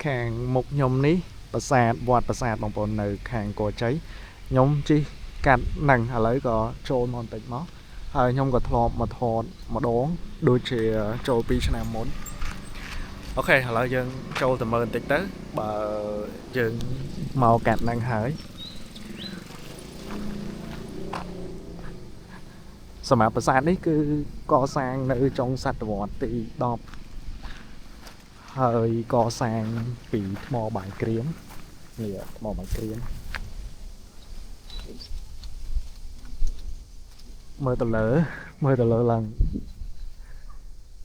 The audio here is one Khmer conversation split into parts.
ខាងមុខខ្ញុំនេះប្រាសាទវត្តប្រាសាទបងប្អូននៅខាងគរជ័យខ្ញុំជិះកាត់ហ្នឹងឥឡូវក៏ចូលមកបន្តិចមកហើយខ្ញុំក៏ធ្លាប់មកថតម្ដងដូចជាចូល2ឆ្នាំមុន OK ឥឡូវយើងចូលទៅមើលបន្តិចទៅបើយើងមកកាត់ហ្នឹងហើយសម្រាប់ប្រាសាទនេះគឺកសាងនៅចុងសតវត្សទី10ហើយកសាងពីថ្មបាយក្រៀមនេះថ្មបាយក្រៀមមើលទៅលើមើលទៅលើឡើង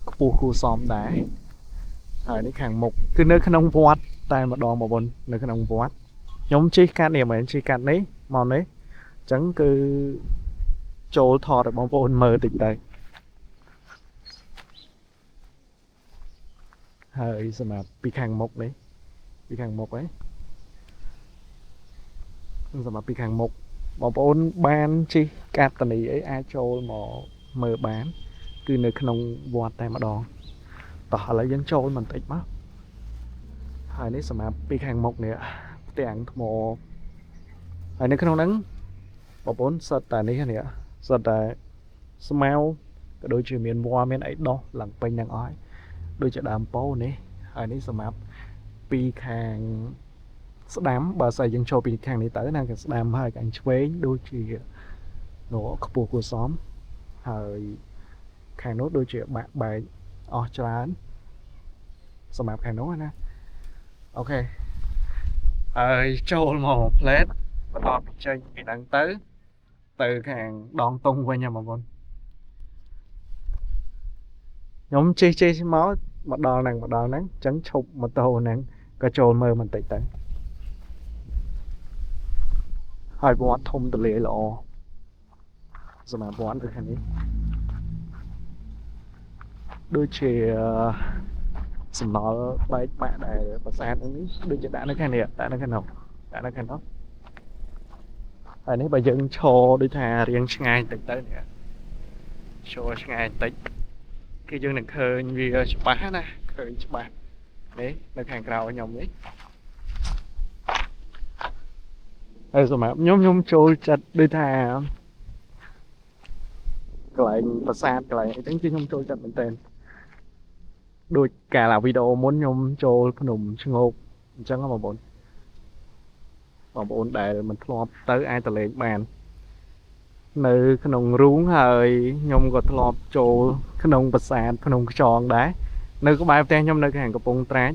ខ្ពស់គួរសមដែរហើយនេះខាងមុខគឺនៅក្នុងវត្តតែម្ដងបងប្អូននៅក្នុងវត្តខ្ញុំជិះកាត់នេះមិនមែនជិះកាត់នេះមកនេះអញ្ចឹងគឺចូលថតឲ្យបងប្អូនមើលតិចទៅហើយសម្រាប់ពីខាងមុខនេះពីខាងមុខឯងសម្រាប់ពីខាងមុខបងប្អូនបានជិះកាត់តនីអីអាចចូលមកមើលបានគឺនៅក្នុងវត្តតែម្ដងតោះឥឡូវយើងចូលបន្តិចមកហើយនេះសម្រាប់ពីខាងមុខនេះផ្ទាំងថ្មហើយនៅក្នុងហ្នឹងបងប្អូនសិតតែនេះនេះសិតតែស្មៅក៏ដូចជាមានវល្លិមានអីដោះឡើងពេញហ្នឹងអស់ហើយដូចជាដើមពោនេះហើយនេះសម្រាប់ពីខាងស្ដាំបើស្អីយើងចូលពីខាងនេះទៅណាខាងស្ដាំហើយខាងឆ្វេងដូចជានោះខ្ពស់គួរសមហើយខាងនោះដូចជាបាក់បែកអស់ច្រើនសម្រាប់ខាងនោះណា OK ហើយចូលមកផ្លែតបន្តពីចេញពីហ្នឹងទៅទៅខាងដងតុងវិញហ៎បងប្អូនខ្ញុំជិះជិះមកមកដល់ហ្នឹងមកដល់ហ្នឹងអញ្ចឹងឈប់ម៉ូតូហ្នឹងក៏ចូលមើលបន្តិចទៅហើយវត្តធំទលាយល្អសម្រាប់វត្តនៅខាងនេះដូចជាសំណល់បែកបាក់ដែលប្រាសាទហ្នឹងនេះដូចជាដាក់នៅខាងនេះដាក់នៅខាងនោះដាក់នៅខាងនោះហើយនេះបើយើងឈរដូចថារៀងឆ្ងាយបន្តិចទៅនេះឈរឆ្ងាយបន្តិចគឺយើងនឹងឃើញវាច្បាស់ណាឃើញច្បាស់នេះនៅខាងក្រៅខ្ញុំនេះហើយសម្រាប់ខ្ញុំខ្ញុំចូលចិត្តដូចថាកន្លែងប្រាសាទកន្លែងអីហ្នឹងគឺខ្ញុំចូលចិត្តមែនទែនដូចកាលវីដេអូមុនខ្ញុំចូលភ្នំឈ្ងោកអញ្ចឹងបងប្អូនបងប្អូនដែលមិនធ្លាប់ទៅអាចទៅលេងបាននៅក្នុងរូងហើយខ្ញុំក៏ធ្លាប់ចូលក្នុងប្រាសាទភ្នំខ្យងដែរនៅក្បែរផ្ទះខ្ញុំនៅខាងកំពង់ត្រាច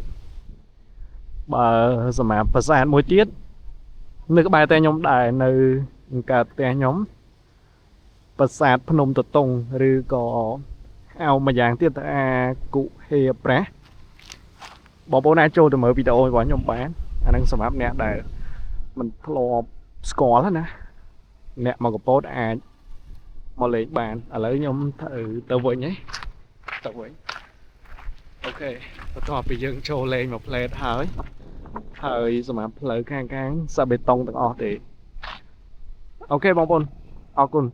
បើសម្រាប់ប្រាសាទមួយទៀតនៅក្បែរផ្ទះខ្ញុំដែរនៅកើតផ្ទះខ្ញុំប្រាសាទភ្នំតតុងឬក៏ហៅមួយយ៉ាងទៀតថាគុហេប្រាស់បងប្អូនអាចចូលទៅមើលវីដេអូរបស់ខ្ញុំបានអាហ្នឹងសម្រាប់អ្នកដែលមិនធ្លាប់ស្គាល់ណាអ្នកមកកពតអាចមកលេងបានឥឡូវខ្ញុំត្រូវទៅវិញហីទៅវិញ OK បន្ទាប់ពីយើងចូលលេងមកផ្លេតហើយហើយសម្រាប់ផ្លូវខាងខាងសាបេតុងទាំងអស់ទេ OK បងប្អូនអរគុណ។